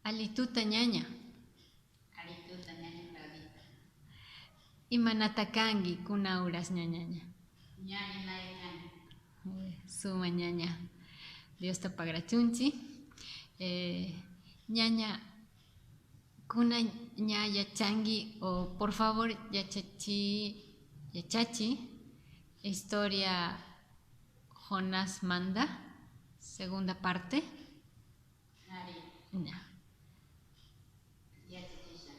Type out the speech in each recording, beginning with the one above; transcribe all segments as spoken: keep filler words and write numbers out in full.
Alli tuta, ñaña. Alli tuta, ñaña Claudita. Imanata kanki kuna horas, ñañaña? Ña, imanata kanki? Eh, suma, ñaña. Diosta pagrachunchi. Eh, ñaña, kuna ña yachanki, o por favor, yachachi, yachachi historia Jonasmanta, segunda parte. Ari. Ña. Yachachisha.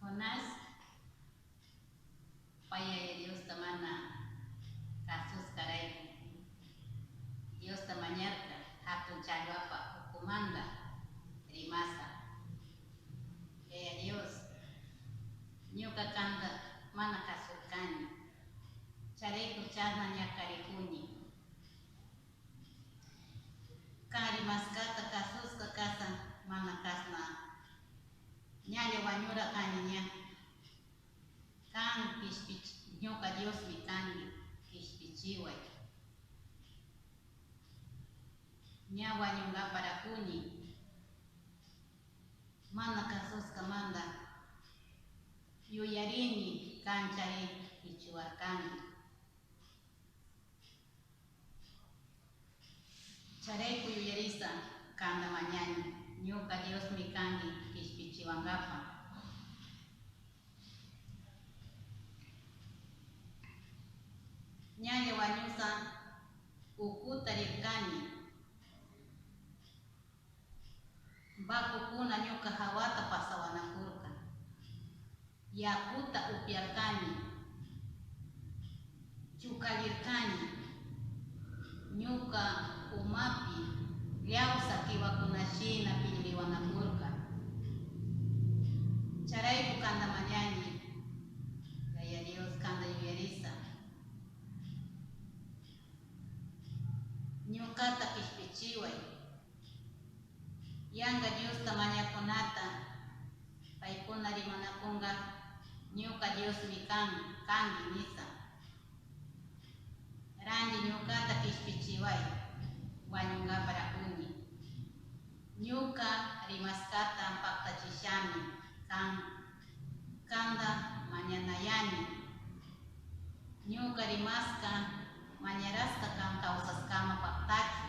Jonás, pay Yaya Diosta mana kasuskarayku, Diosta mañarka, hatun challwapa ukumanta rimasa. Yaya Dios, ñuka kanta mana kasurkani. Chayrayku chasna ñakarikuni. Kan rimaskata kasuska kasa mana kasna, ñalla wañura kani ña. Kan kishpich-, ñuka Diosmi kanki, kishpichiway. Ña wañunkaparakuni. Mana kasuskamanta yuyarini kan chaypi chiwarkani. Chayrayku yuyarisa kanta mañani, ñuka Diosmi kanki kishpichiwankapa. Ñalla wañusa ukuta rirkani. Bakukuna ñuka hawata pasawanakurka. Yakuta upyarkani. Chukallirkani. Ñuka umapi llawsa kiwakuna shina pilliriwanakurka. Chayrayku kanta mañani, Yaya Dios, kanta yuyarisa. Ñukata kishpichiway. Yanka Diosta mañakunata paykuna rimanakunka, ñuka Diosmi kan, kanki nisa. Ranti ñukata kishpichiway, wañunkaparakuni. Ñuka rimaskata paktachishami kan, kanta mañanayani. Ñuka rimaska mañaraska kan kawsaskama paktachu.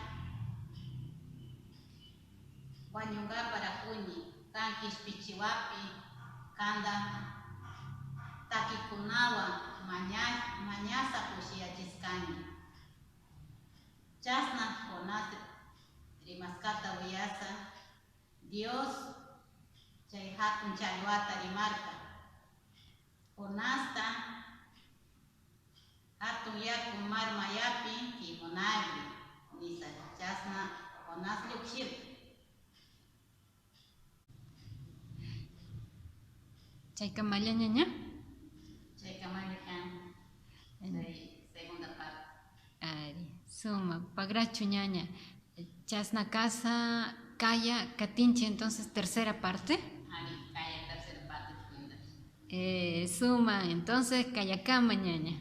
Wañunkaparakuni, kan kishpichiwapi kanta takikunawan maña-, mañasa kushiyachiskani. Chasna Jonás rimaskata uyasa, Dios chay hatun challwata rimarka. Jonasta hatun yaku mar mayapi kimunagri, nisa. Chasna Jonás llukshirka. Chaykamalla, ñaña? Chaykamalla kan. Chay segunda parte. Ari, suma, pagrachu, ñaña. Chasna kasa, kaya katinchi, entonces, tercera parte. Ari, kaya tercera parte, segunda. Eh, suma, entonces, kayakama, ñaña.